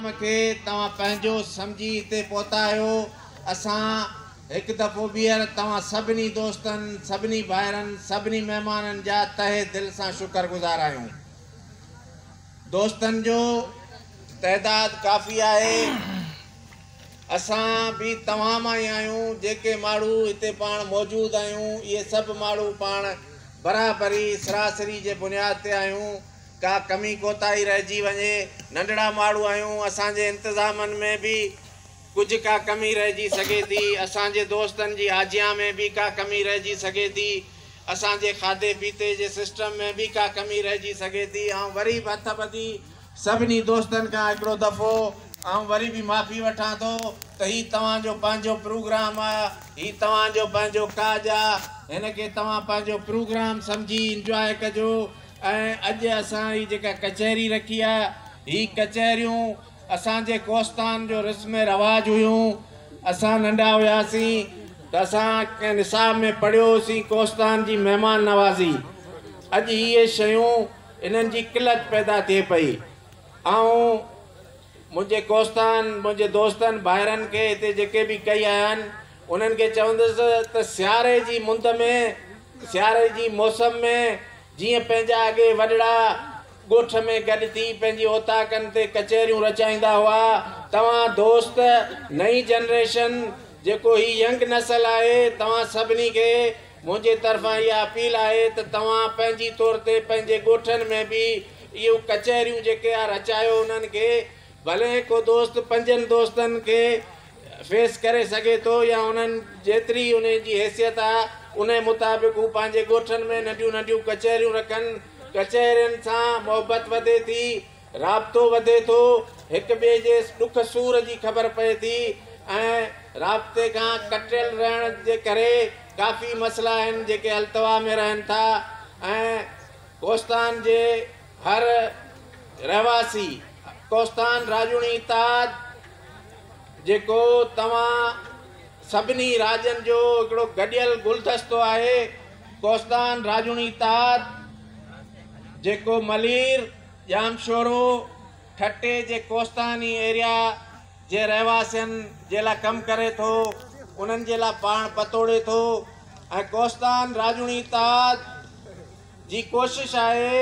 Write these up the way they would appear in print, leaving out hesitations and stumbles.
Programme کي توهان پنهنجو سمجهي هتي پهتا آهيو. اسان هڪ دفعو ٻيهر توهان سڀني دوستن، سڀني ڀائرن، سڀني مهمانن جا تهه دل سان شڪر گذار آهيون. دوستن جو تعداد ڪافي آهي. اسان به توهان مان ئي آهيون. جيڪي ماڻهو هتي پاڻ موجود آهيون، اهي سڀ ماڻهو پاڻ برابري سراسري جي بنياد تي آهيون. ڪا ڪمي ڪوتاهي رهجي وڃي، ننڍڙا ماڻهو آهيون، اسان جي انتظامن ۾ به ڪجهه ڪا ڪمي رهجي سگهي ٿي، اسان جي دوستن جي آجيان ۾ به ڪا ڪمي رهجي سگهي ٿي، اسان جي کاڌي پيتي جي سسٽم ۾ به ڪا ڪمي رهجي سگهي ٿي. آئون وري به هٿ ٻڌي سڀني دوستن کان هڪڙو دفعو آئون وري به معافي وٺان ٿو ته هي توهان جو پنهنجو پروگرام آ، هي توهان جو پنهنجو ڪاڄ آ، هن کي توهان پنهنجو پروگرام سمجهي انجواء ڪجو. ۽ اڄ اسان هي جيڪا ڪچهري رکي آ، هي ڪچهريون اسان جي ڪوستان جو رسم رواج هيون. اسان ننڍا هياسين ته اسان ڪنهن نصاب ۾ پڙهيو هوسين ڪوستان جي مهمان نوازي. اڄ اهي شيون انهن جي قلت پيدا ٿئي پئي. آئون منهنجي ڪوستان منهنجي دوستن ڀائرن کي هتي جيڪي به ڪهي آيا آهن، انهن کي چوندس ته سياري جي مند ۾، سياري جي موسم ۾ جيئن پنهنجا اڳي وڏڙا ڳوٺ ۾ گڏ ٿي پنهنجي اوطاقن تي ڪچهريون رچائيندا هئا، توهان دوست نئين جنريشن جيڪو هي ينگ نسل آهي، توهان سڀني کي منهنجي طرفان اها اپيل آهي ته توهان پنهنجي طور تي پنهنجي ڳوٺن ۾ به اهو ڪچهريون جيڪي آ رچايو. انهن کي ڀلي ڪو دوست پنجن دوستن کي فيس ڪري سگهي ٿو يا انهن جيتري انهن جي حيثيت آ، ان مطابق هو پنهنجي ڳوٺن ۾ ننڍيون ننڍيون ڪچهريون رکن. ڪچهرين سان محبت وڌي ٿي، رابطو وڌي ٿو، هڪ ٻئي جي ڏک سور جي خبر پئي ٿي ۽ رابطي کان ڪٽيل رهڻ جي ڪري ڪافي مسئلا آهن جيڪي التوا ۾ رهن ٿا. ۽ ڪوستان جي هر رهواسي، ڪوستان راڄوڻي اتحاد جيڪو توهان سڀني راڄن جو هڪڙو گڏيل گلدستو آهي، ڪوستان راڄوڻي اتحاد جيڪو ملير، ڄامشورو، ٺٽي جي ڪوستاني ايريا جي رهواسين جي لاء ڪم ڪري ٿو، انهن جي لاء پاڻ پتوڙي ٿو ۽ ڪوستان راڄوڻي اتحاد جي ڪوشش آهي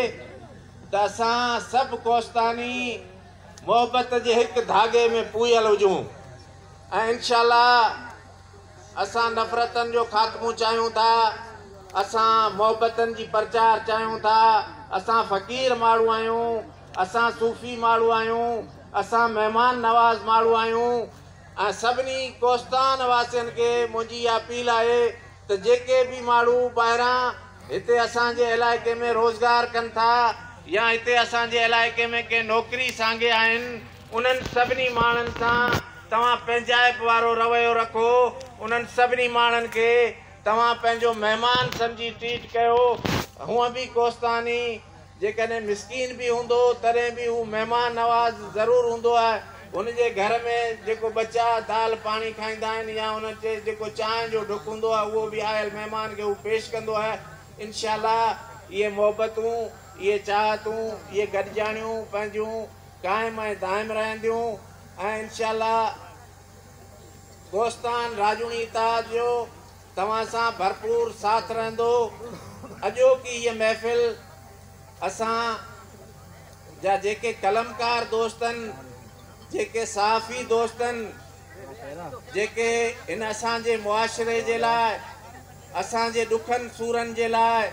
ته اسان سڀ ڪوستاني محبت جي هڪ ڌاڳي ۾ پوئيل هجون ۽ انشاء الله اسان نفرتن جو خاتمو چاهيون ٿا، اسان محبتن جي پرچار چاهيون ٿا. اسان فقير ماڻهو آهيون، اسان صوفي ماڻهو آهيون، اسان مهمان نواز ماڻهو آهيون ۽ سڀني ڪوستان واسين کي منهنجي اها اپيل آهي ته جيڪي به ماڻهو ٻاهران هتي اسان جي علائقي ۾ روزگار ڪن ٿا يا هتي اسان جي علائقي ۾ ڪنهن نوڪري سانگي آهن، انهن سڀني ماڻهن سان توهان پنهنجائپ وارو رويو رکو. انهن سڀني ماڻهن کي توهان پنهنجو مهمان سمجهي ٽريٽ ڪيو. هونء به ڪوستاني جيڪڏهن مسڪين به هوندو، تڏهن به هو مهمان نواز ضرور هوندو آهي. هن جي گهر ۾ جيڪو ٻچا دال پاڻي کائيندا آهن يا هن جي جيڪو چانهه جو ڍڪ هوندو آهي، اهو به آيل مهمان کي هو پيش ڪندو آهي. انشاء الله اهي محبتون، اهي چاهتون، اهي گڏجاڻيون پنهنجون قائم ۽ دائم رهنديون ۽ انشاء الله ڪوستان راڄوڻي اتحاد جو توهان سان ڀرپور ساٿ رهندو. اڄوڪي هيء محفل اسان جا جيڪي قلمڪار دوستن، جيڪي صحافي دوستن، جيڪي هن اسان جي معاشري جي لاء، اسان جي ڏکن سورن جي لاء،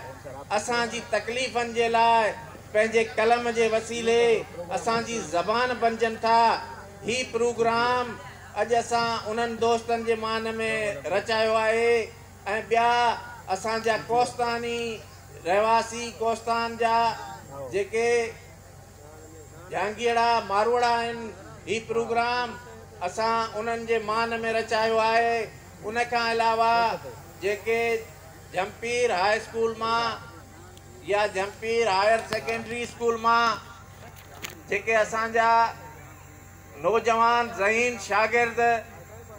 اسان جي تڪليفن جي لاء پنهنجي قلم جي وسيلي اسان جي زبان بنجن ٿا، هي پروگرام اڄ اسان انهن دوستن جي مان ۾ رچايو آهي ۽ ٻيا اسان جا ڪوستاني رهواسي، ڪوستان جا جيڪي جهانگيئڙا ماروئڙا آهن، هي پروگرام اسان انهن جي مان ۾ رچايو آهي. ان کان علاوه جيڪي جهمپير هاء اسڪول مان يا جهمپير هائر سيڪنڊري اسڪول مان جيڪي اسان جا نوجوان ذهين شاگرد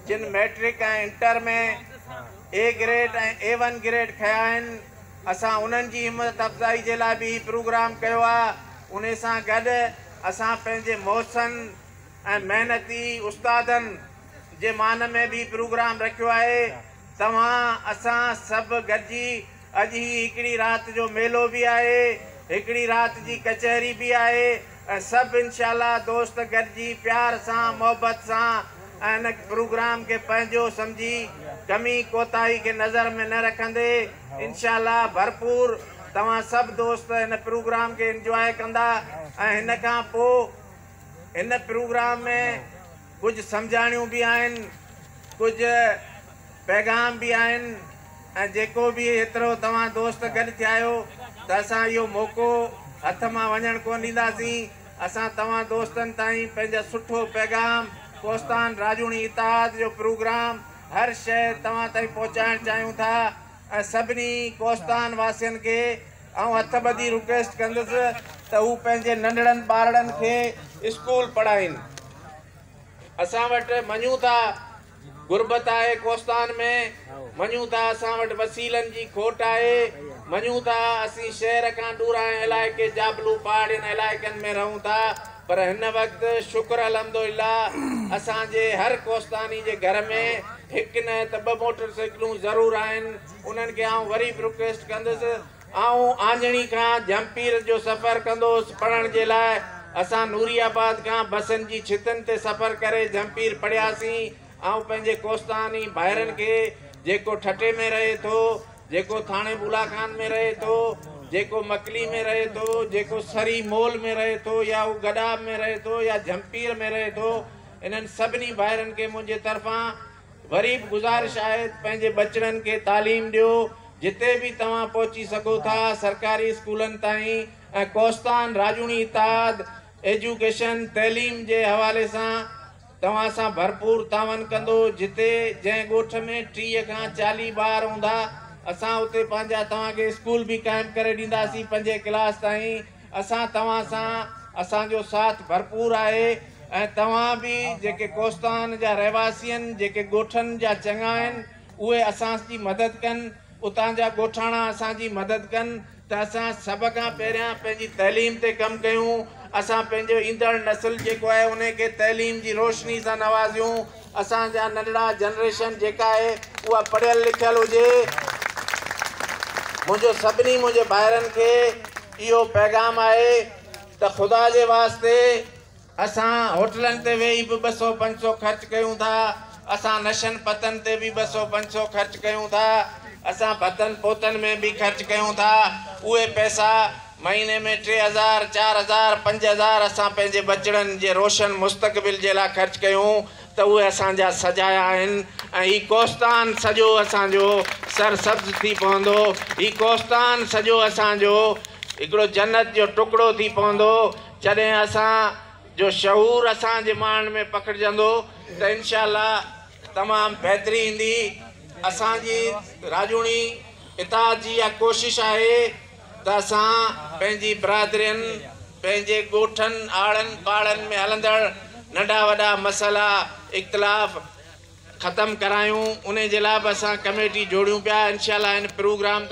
جن matric ۽ inter ۾ A grade ۽ A one grade کنيا آهن، اسان انهن جي همت افزائي جي لاء به هي پروگرام ڪيو آهي. ان سان گڏ اسان پنهنجي محسن ۽ محنتي استادن جي مان ۾ به پروگرام رکيو آهي. توهان اسان سڀ گڏجي اڄ هي هڪڙي رات جو ميلو به آهي، هڪڙي رات جي ڪچهري به آهي ۽ سڀ انشاء الله دوست گڏجي پيار سان محبت سان ۽ هن پروگرام کي پنهنجو سمجهي ڪمي ڪوتاهي کي نظر ۾ نه رکندي انشاء الله ڀرپور توهان سڀ دوست هن پروگرام کي انجواء ڪندا ۽ هن کان پوء هن پروگرام ۾ ڪجهه سمجهاڻيون به آهن، ڪجهه پيغام به آهن ۽ جيڪو به هيترو توهان دوست گڏ ٿيا آهيو ته اسان اهو موقعو هٿ مان وڃڻ ڪونه ڏينداسين. اسان توهان دوستن تائين پنهنجا سٺو پيغام، ڪوهستان راڄوڻي اتحاد جو پروگرام، هر شيء توهان تائين پهچائڻ چاهيون ٿا ۽ سڀني ڪوهستان واسين کي آئون هٿ ٻڌي رڪويسٽ ڪندس ته هو پنهنجي ننڍڙن ٻارڙن کي اسڪول پڙهائين. اسان وٽ مڃون ٿا غربت آهي ڪوهستان ۾، مڃون ٿا اسان وٽ وسيلن جي کوٽ آهي، مڃون ٿا اسين شهر کان ڏورانهين علائقي جابلو پهاڙين علائقن ۾ رهون ٿا پر هن وقت شڪر الحمدلله اسان جي هر ڪوهستاني جي گهر ۾ هڪ نه ته ٻه موٽر سائيڪلون ضرور آهن. انهن کي آئون وري به رڪويسٽ ڪندس. آئون آنجڻي کان جهمپير جو سفر ڪندو هوس پڙهڻ جي لاء. اسان نوري آباد کان بسن جي ڇتن تي سفر ڪري جهمپير پڙهياسين. آئون پنهنجي ڪوهستاني ڀائرن کي جيڪو ٺٽي ۾ رهي ٿو، جيڪو ٿاڻي بولا خان ۾ رهي ٿو، جيڪو مڪلي ۾ رهي ٿو، جيڪو سري مول ۾ رهي ٿو يا هو گڏاب ۾ رهي ٿو يا جهمپير ۾ رهي ٿو، انهن سڀني ڀائرن کي منهنجي طرفان وري به گذارش آهي ته پنهنجي ٻچڙن کي تعليم ڏيو، جتي به توهان پهچي سگهو ٿا سرڪاري اسڪولن تائين ۽ ڪوهستان راڄوڻي اتحاد ايجوڪيشن تعليم جي حوالي سان توهان سان ڀرپور تعاون ڪندو، جتي جنهن ڳوٺ ۾ 30 کان 40 ٻار هوندا اسان اتي پنهنجا توهان کي اسڪول به قائم ڪري ڏينداسين پنجين ڪلاس تائين. اسان توهان سان اسان جو ساٿ ڀرپور آهي ۽ توهان به جيڪي ڪوهستان جا رهواسي آهن جيڪي ڳوٺن جا چڱا آهن اهي اسان جي مدد ڪن، اتان جا ڳوٺاڻا اسان جي مدد ڪن ته اسان سڀ کان پهريان پنهنجي تعليم تي ڪم ڪيون، اسان پنهنجو ايندڙ نسل جيڪو آهي انهي کي تعليم جي روشني سان نوازيون، اسان جا ننڍڙا جنريشن جيڪا آهي اها پڙهيل لکيل هجي. منهنجو سڀني منهنجي ڀائرن کي اهو پيغام آهي ته خدا جي واسطي اسان هوٽلن تي ويهي به 200 500 خرچ ڪيون ٿا، اسان نشن پتن تي به 200 500 خرچ ڪيون ٿا، اسان ڀتن پوتن ۾ به خرچ ڪيون ٿا، اهي پئسا مهيني ۾ 3000 4000 5000 اسان پنهنجي ٻچڙن جي روشن مستقبل جي لاء خرچ ڪيون ته اهي اسان جا سجايا آهن ۽ هي ڪوهستان سڄو اسان جو سرسبز ٿي پوندو، هي ڪوهستان سڄو اسان جو هڪڙو جنت جو ٽڪڙو ٿي پوندو. جڏهن اسان جو شعور اسان جي ماڻهن ۾ پکڙجندو ته انشاء الله تمام بهتري ايندي. اسان جي راڄوڻي اتحاد جي اها ڪوشش آهي ته اسان پنهنجي برادرين، پنهنجي ڳوٺن، آڙن پاڙن ۾ هلندڙ ننڍا وڏا مسئلا، اختلاف ختم ڪرايون. انهي جي لاء به اسان ڪميٽي جوڙيون پيا. انشاء الله هن پروگرام.